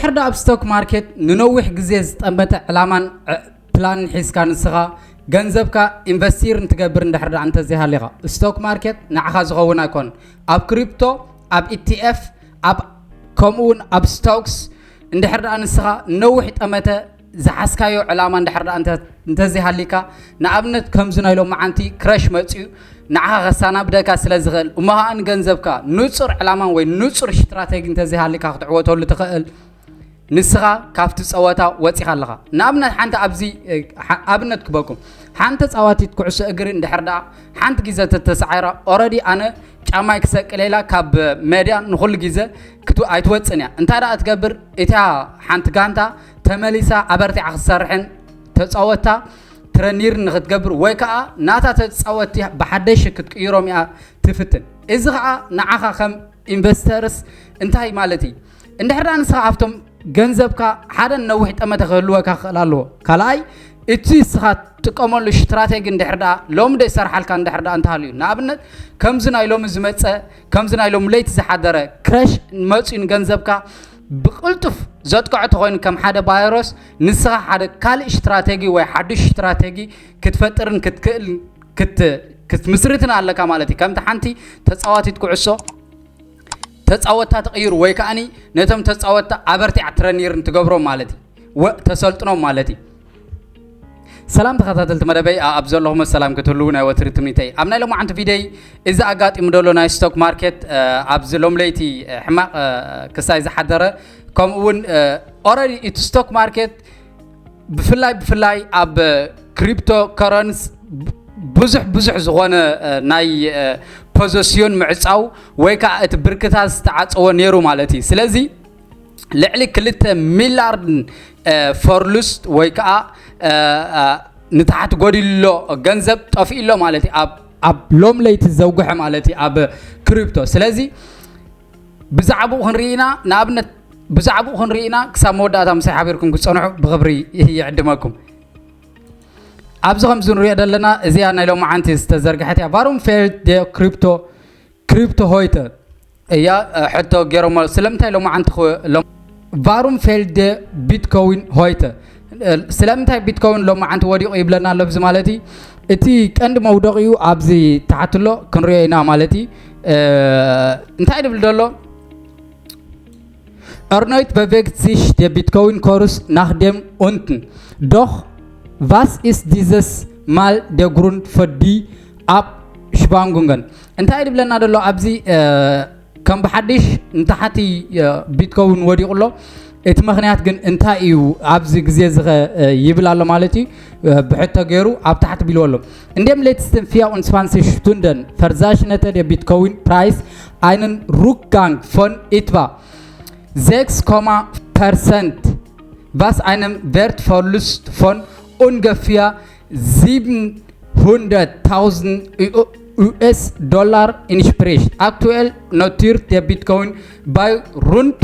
እንድሕር ደኣ ኣብ ስቶክ ማርኬት ንነዊሕ ግዜ ዝጠመተ ዕላማን ዕ- ፕላንን ሒዝካ ንስኻ ገንዘብካ ኢንቨስቲር እንትገብር እንድሕር ደኣ እንተዘይሃሊኻ፣ ስቶክ ማርኬት ንዓኻ ዝኸውን ኣይኮን። ኣብ ክሪፕቶ፣ ኣብ ኢቲኤፍ፣ ኣብ ከምኡ እውን ኣብ ስቶክስ እንድሕር ደኣ ንስኻ ነዊሕ ጠመተ ዝሓዝካዮ ዕላማ እንድሕር ደኣ እንተ- እንተዘይሃሊካ፣ ንኣብነት ከምዚ ናይ ሎማዓንቲ ክረሽ መፅዩ ንዓኻ ከሳናብደካ ስለ ዝኽእል፣ እሞ ኸዓ ንገንዘብካ ንፁር ዕላማን ወይ ንፁር ስትራቴጂ እንተዘይሃሊካ ክትዕወተሉ ትኽእል። ንስኻ ካብቲ ጸወታ ወጺኻ ኣለኻ። ንኣብነት ሓንቲ ኣብዚ እ፣ ሓ- ኣብነት ክበኩም ሓንቲ ተጻዋቲት ኩዕሶ እግሪ እንድሕር ደኣ ሓንቲ ግዜ ተተሳዒራ ኦረዲ ኣነ ጫማይ ክሰቅል ኢላ ካብ ሜድያ ንኹሉ ግዜ ክት ኣይትወጽን እያ። እንታይ ደኣ ትገብር እታ ሓንቲ ጋንታ ተመሊሳ ኣበርቲዓ ክትሰርሕን ተጻወታ ትረኒር ንክትገብር ወይ ከዓ ናታ ተጻወቲ ብሓደሽ ክትቅይሮም እያ ትፍትን። እዚ ከዓ ንዓኻ ከም ኢንቨስተርስ እንታይ ማለት እዩ? እንድሕር ደኣ ንስኻ ኣብቶም ገንዘብካ ሓደ ነዊሕ ጠመተ ክህልወካ ክኽእል ኣለዎ። ካልኣይ እቲ ንስኻ ትጥቀመሉ ስትራቴጂ እንድሕር ደኣ ሎሚ ዘይሰርሓልካ እንድሕር ደኣ እንተሃልዩ፣ ንኣብነት ከምዚ ናይ ሎሚ ዝመፀ ከምዚ ናይ ሎሚ ለይቲ ዝሓደረ ክረሽ መፅዩ ንገንዘብካ ብቕልጡፍ ዘጥቅዖ ተኾይኑ ከም ሓደ ቫይረስ ንስኻ ሓደ ካልእ ስትራቴጂ ወይ ሓዱሽ ስትራቴጂ ክትፈጥርን ክትክእል ክትምስርትን ኣለካ ማለት እዩ። ከምቲ ሓንቲ ተፃዋቲት ኩዕሶ ተፃወታ ትቕይሩ ወይ ከዓኒ ነቶም ተፃወታ ኣበርቲዓ ትረኒርን ትገብሮም ማለት እዩ። ተሰልጥኖም ማለት እዩ። ሰላም ተኸታተልቲ መደበይ ኣብ ዘለኹም ሰላም ክትህልዉ ናይ ወትሪ ትምኒተይ። ኣብ ናይ ሎማዓንቲ ቪደይ እዚ ኣጋጢሙ ደሎ ናይ ስቶክ ማርኬት ኣብዚ ሎም ለይቲ ሕማቕ ክሳይ ዝሓደረ ከምኡ እውን ኦረዲ እቲ ስቶክ ማርኬት ብፍላይ ብፍላይ ኣብ ክሪፕቶ ከረንስ ብዙሕ ብዙሕ ዝኾነ ናይ ፖዘስዮን ምዕፃው ወይ ከዓ እቲ ብርክታት ዝተዓፀወ ነይሩ ማለት እዩ። ስለዚ ልዕሊ ክልተ ሚላርድ ፈርሉስት ወይ ከዓ ንታሕቲ ጎዲሎ ገንዘብ ጠፊእሎ ማለት እዩ። ኣብ ሎም ለይቲ ዘውግሐ ማለት እዩ ኣብ ክሪፕቶ። ስለዚ ብዛዕባኡ ክንርኢ ኢና። ንኣብነት ብዛዕባኡ ክንርኢ ኢና። ክሳብ መወዳእታ ምሳይ ሓቢርኩም ክፀንሑ ብኽብሪ ይዕድመኩም። ኣብዚ ከምዚ ንሪኦ ዘለና እዚኣ ናይ ሎማዓንቲ ዝተዘርግሐት እያ። ቫሩም ፌልድ ደ ክሪፕቶ ክሪፕቶ ሆይተ እያ ሕቶ ገይሮሞ። ስለምንታይ ሎማዓንቲ ቫሩም ፌልድ ደ ቢትኮዊን ሆይተ ስለምንታይ ቢትኮዊን ሎማዓንቲ ወዲቑ ይብለና ኣሎ። እዚ ማለት እዩ እቲ ቀንዲ መውደቂኡ ኣብዚ ታሕቲ ኣሎ ክንሪኦ ኢና ማለት እዩ። እንታይ ድብል ደሎ? Erneut bewegt sich der Bitcoin-Kurs nach dem unten. Doch was ist dieses Mal der Grund für die Abschwankungen? እንታይ ድብለና ደሎ ኣብዚ ከም ብሓድሽ ንታሕቲ ቢትኮዊን ወዲቑ ኣሎ። እቲ ምኽንያት ግን እንታይ እዩ ኣብዚ ግዜ እዚ ይብል ኣሎ ማለት እዩ። ብሕቶ ገይሩ ኣብ ታሕቲ ቢልዎ ኣሎ። In den letzten vierundzwanzig Stunden verzeichnete der Bitcoin-Preis einen Rückgang von etwa sechs Komma Prozent, was einem Wertverlust von ungefähr siebenhunderttausend U S-Dollar entspricht. Aktuell notiert der Bitcoin bei rund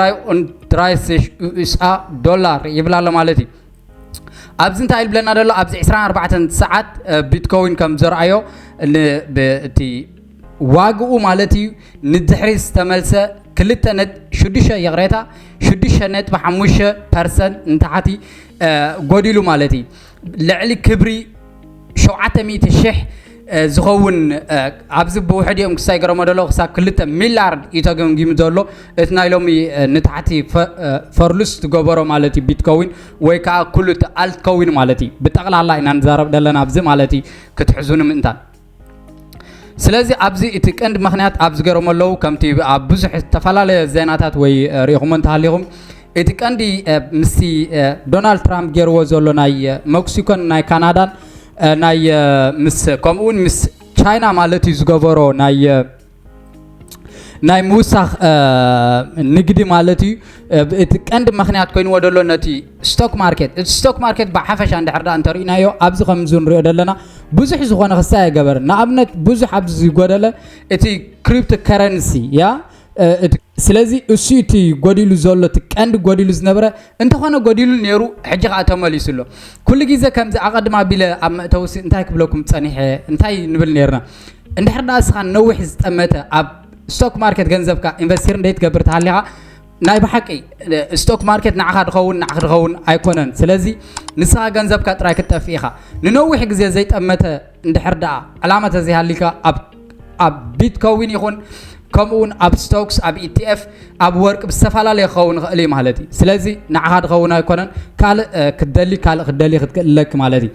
dreiundneunzigtausendvierhundertdreiunddreißig U S A Dollar ይብል ኣሎ ማለት እዩ። ኣብዚ እንታይ ይብለና ዘሎ? ኣብዚ ዕስራን ኣርባዕተን ሰዓት ቢትኮዊን ከም ዘርኣዮ እቲ ዋግኡ ማለት እዩ ንድሕሪ ዝተመልሰ ክልተ ነጥቢ ሽዱሽተ ይቕሬታ ሽዱሽተ ነጥቢ ሓሙሽተ ፐርሰንት ንታሕቲ ጎዲሉ ማለት እዩ። ልዕሊ ክብሪ ሸውዓተ ሚእቲ ሽሕ ዝኸውን ኣብዚ ብውሕድ እዮም ክሳይ ገረሞ ደሎ ክሳብ ክልተ ሚላርድ እዩ ተገምጊሙ ዘሎ። እቲ ናይ ሎሚ ንታሕቲ ፈርሉስ ዝገበሮ ማለት እዩ ቢትኮዊን ወይ ከዓ ኩሉ እቲ ኣልትኮዊን ማለት እዩ። ብጠቕላላ ኢና ንዛረብ ደለና ኣብዚ ማለት እዩ ክትሕዙ ንምእንታን። ስለዚ ኣብዚ እቲ ቀንዲ ምኽንያት ኣብዚ ገይሮም ኣለዉ ከምቲ ኣብ ብዙሕ ዝተፈላለየ ዜናታት ወይ ርኢኹሞ እንተሃሊኹም እቲ ቀንዲ ምስቲ ዶናልድ ትራምፕ ገይርዎ ዘሎ ናይ ሜክሲኮን ናይ ካናዳን ናይ ምስ ከምኡውን ምስ ቻይና ማለት እዩ ዝገበሮ ናይ ናይ ምውሳኽ ንግዲ ማለት እዩ። እቲ ቀንዲ ምኽንያት ኮይንዎ ደሎ ነቲ ስቶክ ማርኬት እቲ ስቶክ ማርኬት ብሓፈሻ እንድሕር ዳ እንተርእናዮ ኣብዚ ከምዚ ንሪኦ ዘለና ብዙሕ ዝኾነ ክሳይ ኣይገበርን። ንኣብነት ብዙሕ ኣብዚ ዝጎደለ እቲ ክሪፕቶ ከረንሲ እያ እቲ ስለዚ እሱ እቲ ጎዲሉ ዘሎ፣ እቲ ቀንዲ ጎዲሉ ዝነበረ፣ እንተኾነ ጎዲሉ ነይሩ፣ ሕጂ ከዓ ተመሊሱ ኣሎ። ኩሉ ግዜ ከምዚ ኣቐድም ኣቢለ ኣብ መእተውሲ እንታይ ክብለኩም ጸኒሐ፣ እንታይ ንብል ነይርና? እንድሕር ደኣ እስኻ ነዊሕ ዝጠመተ ኣብ ስቶክ ማርኬት ገንዘብካ ኢንቨስቲር እንዴት ትገብር ተሃሊኻ፣ ናይ ብሓቂ ስቶክ ማርኬት ንዓኻ ድኸውን፣ ንዓኺ ድኸውን ኣይኮነን። ስለዚ ንስኻ ገንዘብካ ጥራይ ክትጠፍእ ኢኻ። ንነዊሕ ግዜ ዘይጠመተ እንድሕር ደኣ ዕላማ ተዘይሃሊካ ኣብ ኣብ ቢትኮዊን ይኹን ከምኡ እውን ኣብ ስቶክስ፣ ኣብ ኢቲኤፍ፣ ኣብ ወርቂ ብዝተፈላለየ ክኸውን ይኽእል እዩ ማለት እዩ። ስለዚ ንዓኻ ድኸውን ኣይኮነን፣ ካልእ ክትደሊ ካልእ ክትደሊ ክትክእልለክ ማለት እዩ።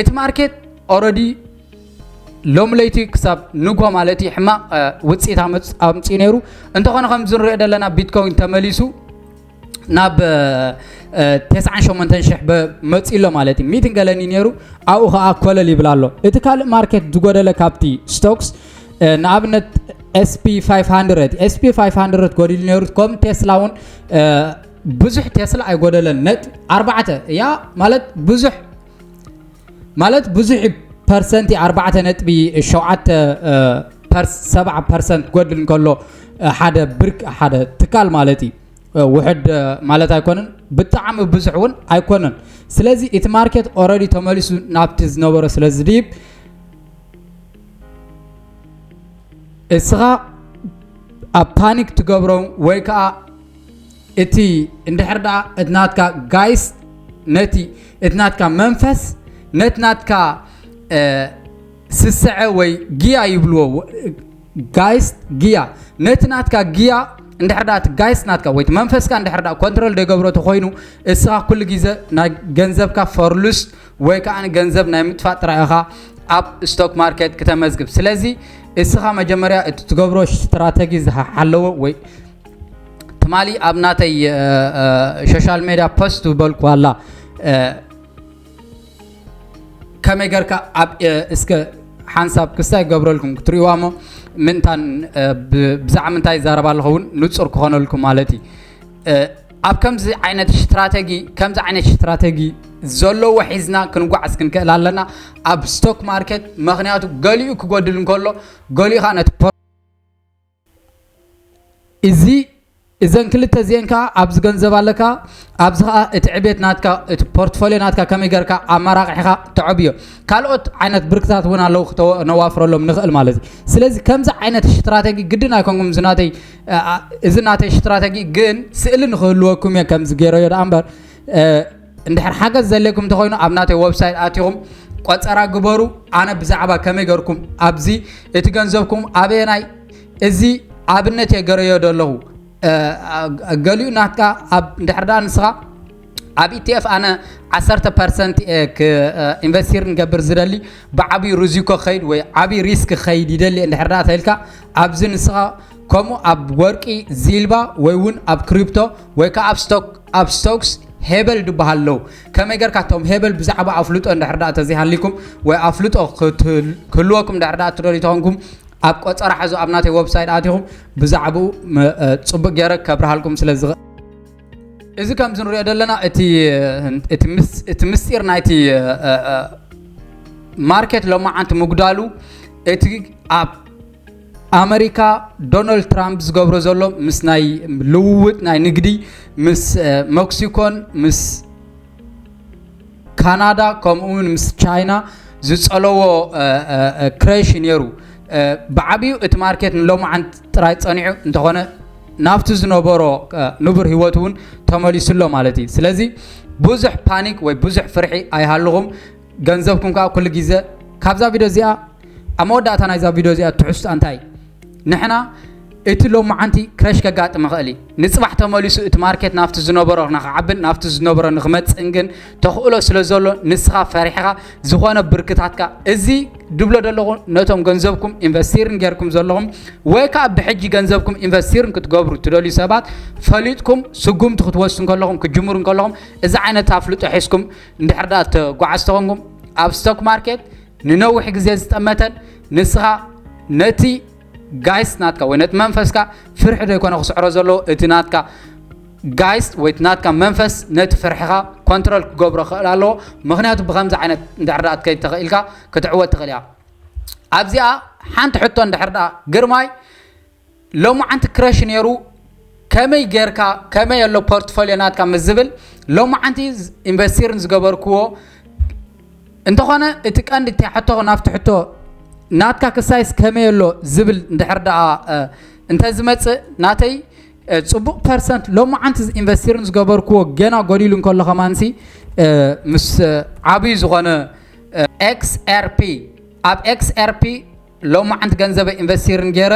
እቲ ማርኬት ኦረዲ ሎም ለይቲ ክሳብ ንጎ ማለት እዩ ሕማቕ ውፅኢት ኣምፅኡ ነይሩ። እንተኾነ ከምዚ ንሪኦ ዘለና ቢትኮዊን ተመሊሱ ናብ ተስዓን ሸሞንተን ሽሕ መፂ ኣሎ ማለት እዩ። ሚትን ገለኒ ነይሩ ኣብኡ ከዓ ኮለል ይብል ኣሎ። እቲ ካልእ ማርኬት ዝጎደለ ካብቲ ስቶክስ ንኣብነት ኤስፒ ፋይቭ ሃንድረድ ኤስፒ ፋይቭ ሃንድረድ ጎዲሉ ነይሩ። ከም ቴስላ እውን ብዙሕ ቴስላ ኣይጎደለን። ነጥ ኣርባዕተ እያ ማለት ብዙሕ ማለት ብዙሕ ፐርሰንቲ ኣርባዕተ ነጥቢ ሸውዓተ ሰብዓ ፐርሰንት ጎድል እንከሎ ሓደ ብርክ ሓደ ትካል ማለት እዩ። ውሕድ ማለት ኣይኮነን፣ ብጣዕሚ ብዙሕ እውን ኣይኮነን። ስለዚ እቲ ማርኬት ኦረዲ ተመሊሱ ናብቲ ዝነበሮ ስለ ዝድይብ እስኻ ኣብ ፓኒክ ትገብሮም ወይ ከዓ እቲ እንድሕር ደኣ እቲ ናትካ ጋይስ ነቲ እቲ ናትካ መንፈስ ነቲ ናትካ ስስዐ ወይ ግያ ይብልዎ ጋይስ ግያ ነቲ ናትካ ግያ እንድሕር ደኣ እቲ ጋይስ ናትካ ወይ መንፈስካ እንድሕር ደኣ ኮንትሮል ደገብሮ ተኮይኑ እስኻ ኩሉ ግዜ ናይ ገንዘብካ ፈርሉስ ወይ ከዓ ገንዘብ ናይ ምጥፋእ ጥራይ ኢኻ ኣብ ስቶክ ማርኬት ክተመዝግብ። ስለዚ እስኻ መጀመርያ እቲ ትገብሮ ስትራተጊ ዝሓለወ ወይ ትማሊ ኣብ ናተይ ሶሻል ሜድያ ፖስት ዝበልኩ ኣላ ከመይ ገርካ ኣብ እስከ ሓንሳብ ክስታይ ገብረልኩም ክትሪእዋ እሞ ምንታን ብዛዕባ ምንታይ ይዛረብ ኣለኹ እውን ንፁር ክኾነልኩም ማለት እዩ። ኣብ ከምዚ ዓይነት ስትራተጊ ከምዚ ዓይነት ስትራተጊ ዘለዎ ሒዝና ክንጓዓዝ ክንክእል ኣለና ኣብ ስቶክ ማርኬት። ምክንያቱ ገሊኡ ክጎድል እንከሎ ገሊኡ ከዓ ነቲ እዚ እዘን ክልተ እዚአን ከዓ ኣብዚ ገንዘብ ኣለካ ኣብዚ ከዓ እቲ ዕቤት ናትካ እቲ ፖርትፎሊዮ ናትካ ከመይ ገርካ ኣመራቂሕካ ተዕብዮ። ካልኦት ዓይነት ብርክታት እውን ኣለዉ ክተነዋፍረሎም ንኽእል ማለት እዩ። ስለዚ ከምዚ ዓይነት ስትራተጊ ግድን ኣይኮንኩም እዚ ናተይ እዚ ናተይ ስትራተጊ ግን ስእሊ ንክህልወኩም እየ ከምዚ ገይረዮ ደኣ እምበር እንድሕር ሓገዝ ዘድልየኩም እንተኮይኑ ኣብ ናተይ ወብሳይት ኣቲኹም ቆፀራ ግበሩ። ኣነ ብዛዕባ ከመይ ገርኩም ኣብዚ እቲ ገንዘብኩም ኣበየናይ እዚ ኣብነት እየ ገረዮ ዘለኹ። ገሊኡ ናትካ ኣብ እንድሕር ደኣ ንስኻ ኣብ ኢቲኤፍ ኣነ ዓሰርተ ፐርሰንት እየ ኢንቨስቲር ንገብር ዝደሊ ብዓብዩ ሪዚኮ ክኸይድ ወይ ዓብዪ ሪስክ ክኸይድ ይደሊ እንድሕር ደኣ ተልካ ኣብዚ ንስኻ ከምኡ ኣብ ወርቂ ዚልባ ወይ እውን ኣብ ክሪፕቶ ወይ ከዓ ኣብ ስቶክ ኣብ ስቶክስ ሄበል ዝበሃል ኣለዉ። ከመይ ገርካ እቶም ሄበል ብዛዕባ ኣፍልጦ እንድሕር ደኣ ተዘይሃሊኩም ወይ ኣፍልጦ ክህልወኩም እንድሕር ደኣ ትደልዩ ተኾንኩም ኣብ ቆፀራ ሕዙ ኣብ ናተይ ወብሳይት ኣቲኹም ብዛዕባኡ ፅቡቅ ገይረ ከብርሃልኩም ስለ ዝኽእል እዚ ከምዚ ንሪኦ ዘለና እቲ ምስጢር ናይቲ ማርኬት ሎማዓንቲ ምጉዳሉ እቲ ኣብ ኣመሪካ ዶናልድ ትራምፕ ዝገብሮ ዘሎ ምስ ናይ ልውውጥ ናይ ንግዲ ምስ መክሲኮን ምስ ካናዳ ከምኡ እውን ምስ ቻይና ዝፀለዎ ክረሽ ነይሩ። ብዓብዩ እቲ ማርኬት ንሎማዓንቲ ጥራይ ፀኒዑ እንተኾነ ናብቲ ዝነበሮ ንቡር ህይወት እውን ተመሊሱ ኣሎ ማለት እዩ። ስለዚ ብዙሕ ፓኒክ ወይ ብዙሕ ፍርሒ ኣይሃልኹም። ገንዘብኩም ከዓ ኩሉ ግዜ ካብዛ ቪድዮ እዚኣ ኣብ መወዳእታ ናይዛ ቪድዮ እዚኣ ትሕዝቶ እንታይ ንሕና እቲ ሎማዓንቲ ክረሽ ከጋጥም ይኽእል እዩ። ንፅባሕ ተመሊሱ እቲ ማርኬት ናብቲ ዝነበሮ ንክዓብን ናብቲ ዝነበሮ ንክመፅእን ግን ተኽእሎ ስለ ዘሎ ንስኻ ፈሪሕኻ ዝኾነ ብርክታትካ እዚ ድብሎ ዘለኹ ነቶም ገንዘብኩም ኢንቨስቲርን ጌርኩም ዘለኹም ወይ ከዓ ብሕጂ ገንዘብኩም ኢንቨስቲርን ክትገብሩ ትደልዩ ሰባት ፈሊጥኩም ስጉምቲ ክትወስዱ ከለኹም ክጅምሩ ከለኹም እዚ ዓይነት ኣፍልጦ ሒዝኩም እንድሕር ደኣ ተጓዓዝ ተኾንኩም ኣብ ስቶክ ማርኬት ንነዊሕ ግዜ ዝጠመተን ንስኻ ነቲ ጋይስ ናትካ ወይ ነቲ መንፈስካ ፍርሒ ዶ ይኮነ ክስዕሮ ዘለዎ እቲ ናትካ ጋይስ ወይ እቲ ናትካ መንፈስ ነቲ ፍርሕኻ ኮንትሮል ክገብሮ ክኽእል ኣለዎ። ምክንያቱ ብከምዚ ዓይነት እንድሕር ደኣ ትከይድ ተኽኢልካ ክትዕወት ትኽእል እያ። ኣብዚኣ ሓንቲ ሕቶ እንድሕር ደኣ ግርማይ ሎማዓንቲ ክረሽ ነይሩ ከመይ ጌርካ ከመይ ኣሎ ፖርትፎሊዮ ናትካ ምስ ዝብል ሎማዓንቲ ኢንቨስቲርን ዝገበርክዎ እንተኾነ እቲ ቀንዲ እቲ ሕቶ ናብቲ ሕቶ ናትካ ክሳይስ ከመይ ኣሎ ዝብል እንድሕር ደኣ እንተዝመፅእ ናተይ ፅቡቕ ፐርሰንት ሎማዓንቲ ኢንቨስቲርን ዝገበርክዎ ገና ጎዲሉ እንከሎ ከማንሲ ምስ ዓብዩ ዝኾነ ኤክስኤርፒ ኣብ ኤክስኤርፒ ሎማዓንቲ ገንዘበ ኢንቨስቲርን ገይረ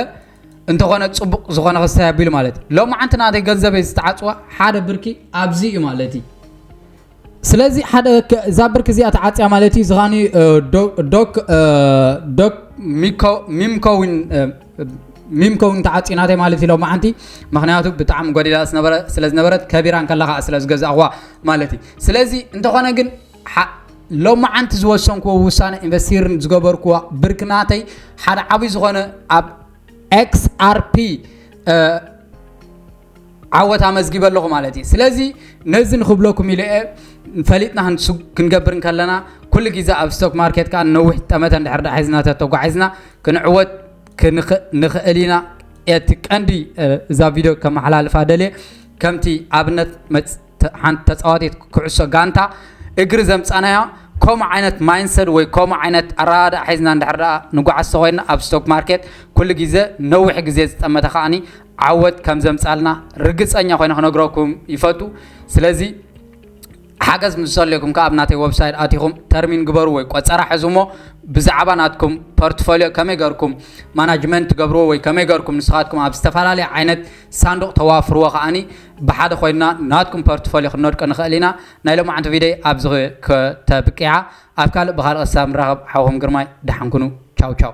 እንተኾነ ፅቡቕ ዝኾነ ክስታይ ኣቢሉ ማለት እዩ። ሎማዓንቲ ናተይ ገንዘበይ ዝተዓፅዋ ሓደ ብርኪ ኣብዚ እዩ ማለት እዩ። ስለዚ ሓደ እዛ ብርኪ እዚኣ ተዓፅያ ማለት እዩ። ዝኻኒ ዶክ ዶክ ሚምኮዊን ሚምኮዊን ተዓፅዩ ናተይ ማለት እዩ ሎማዓንቲ። ምክንያቱ ብጣዕሚ ጎዲላ ስለ ዝነበረት ከቢራ እንከላ ከዓ ስለ ዝገዛእዋ ማለት እዩ። ስለዚ እንተኾነ ግን ሎማዓንቲ ዝወሰንክዎ ውሳነ ኢንቨስቲርን ዝገበርክዎ ብርኪ ናተይ ሓደ ዓብይ ዝኾነ ኣብ ኤክስኣርፒ ዓወት ኣመዝጊበ ኣለኹ ማለት እዩ። ስለዚ ነዚ ንክብለኩም ኢለ እየ ፈሊጥና ክንገብር እንከለና ኩሉ ግዜ ኣብ ስቶክ ማርኬት ከዓ ነዊሕ ጠመተ እንድሕር ደኣ ሒዝና ተተጓዒዝና ክንዕወት ክንኽእል ኢና። እቲ ቀንዲ እዛ ቪድዮ ከመሓላልፋ ደልየ ከምቲ ኣብነት ሓንቲ ተፃዋቲት ኩዕሶ ጋንታ እግሪ ዘምፃናያ ከምኡ ዓይነት ማይንሰድ ወይ ከምኡ ዓይነት ኣረዳድኣ ሒዝና እንድሕር ደኣ ንጓዓዝ ተኮይንና ኣብ ስቶክ ማርኬት ኩሉ ግዜ ነዊሕ ግዜ ዝጠመተ ከዓኒ ዓወት ከም ዘምፃልና ርግፀኛ ኮይነ ክነግረኩም ይፈቱ። ስለዚ ሓገዝ ምስ ዘድልየኩም ከዓ ኣብ ናተይ ወብሳይት ኣቲኹም ተርሚን ግበሩ ወይ ቆፀራ ሕዙ እሞ ብዛዕባ ናትኩም ፖርትፎሊዮ ከመይ ገርኩም ማናጅመንት ትገብርዎ ወይ ከመይ ገርኩም ንስኻትኩም ኣብ ዝተፈላለየ ዓይነት ሳንዱቕ ተዋፍርዎ ከዓኒ ብሓደ ኮይንና ናትኩም ፖርትፎሊዮ ክንወድቀ ንኽእል ኢና። ናይ ሎማዓንቲ ቪድዮ ኣብዚ ከተብቅዓ። ኣብ ካልእ ብኻልእ ክሳብ ንራኸብ ሓውኹም ግርማይ ደሓን ኩኑ። ቻው ቻው።